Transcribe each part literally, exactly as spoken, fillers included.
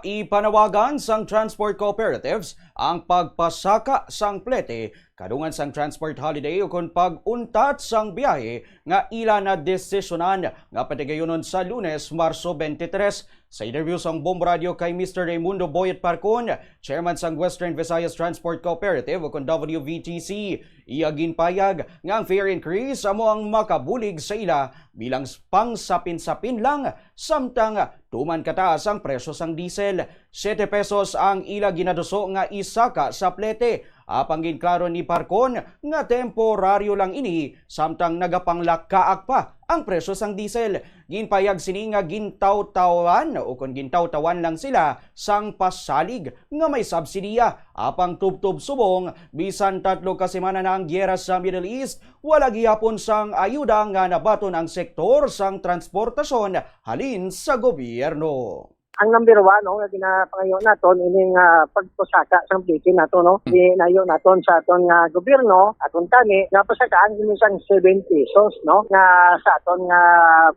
Ipanawagan sang transport cooperatives ang pagpasaka sang plete kadungan sang transport holiday ukon pag-untat sang biyahe nga ila na desisyonan nga patigayunon sa Lunes, Marso twenty-three. Sa interview sang Bombo Radio kay Mister Raymundo Boyet Parcon, chairman sang Western Visayas Transport Cooperative ukon W V T C, iya ginpayag nga ang fare increase amo ang makabulig sa ila bilang pangsapin-sapin lang samtang tuman kataas ang presyo sang diesel. Siyete pesos ang ila ginaduso nga isaka sa plete. Apang ginklaro ni Parcon nga temporaryo lang ini samtang nagapanglakaak pa ang presyo sang diesel. Ginpayag sini nga gintawtawan o kon gintawtawan lang sila sang pasalig nga may subsidiya. Apang tubtob subong, bisan tatlo ka semana na ang giyera sa Middle East, wala gihapon sang ayuda nga nabaton ang sektor sang transportasyon halin sa gobyerno. Ang number one, no, nga ginapangayo naton, ini nga pagpasaka sang plete nato, no. Ginayo naton sa aton nga gobyerno, aton tani, nga pasakaan kini sang seven pesos, no, nga sa aton nga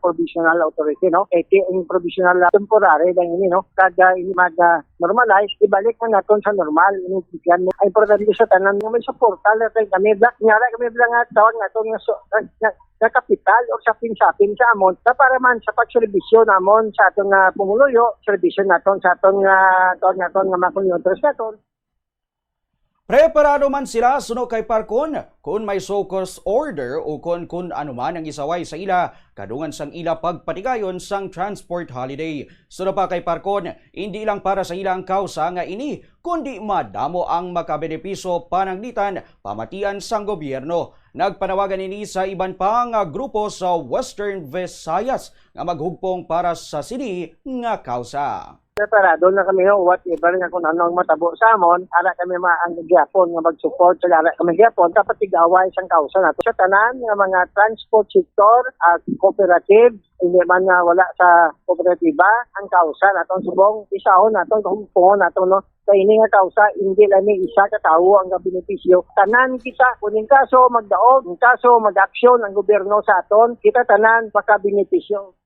provisional authority, no. Kay ti-, ang provisional, ah, temporary lang ini, no. Kag, ah, ini mag, ah, normalize, ibalik na naton sa normal. Ini, ang importante sa tanan nga may suporta lang kay kami, bla-, nga kami bla nga tawag naton nga so-, nga, nga, nga kapital o sapin-sapin sa amon na para man sa pagserbisyo namon sa aton nga pumuluyo, serbisyo naton sa aton nga, tawag naton nga mga kunyutros naton. Preparado man sila suno kay Parcon kon may show cause order o kon, kon ano man ang isaway sa ila kadungan sang ila pagpatigayon sang transport holiday. Suno pa kay Parcon, indi lang para sa ila ang kausa nga ini, kundi madamo ang makabenepisyo pananglitan pamatian sang gobyerno. Nagpanawagan ini sa iban pa nga grupo sa Western Visayas nga maghugpong para sa sini nga kausa. Preparado na kami, no, whatever nga kung ano ang matabo sa amon, ara kami ma-, ang gihapon nga mag-support, sa ara kami gihapon sa patigaway sang kausa nato. Sa tanan nga mga transport sector, ah, cooperative, hindi man nga wala sa kooperatiba, ang kausa naton subong, isahon naton, kahugpongon naton, no. Sa ini nga kausa, hindi lang ni isa ka tawo ang gabenepisyo. Tanan kita, kung in kaso magdaog, in kaso mag-aksyon ang gobyerno sa aton, kita tanan makabenepisyo.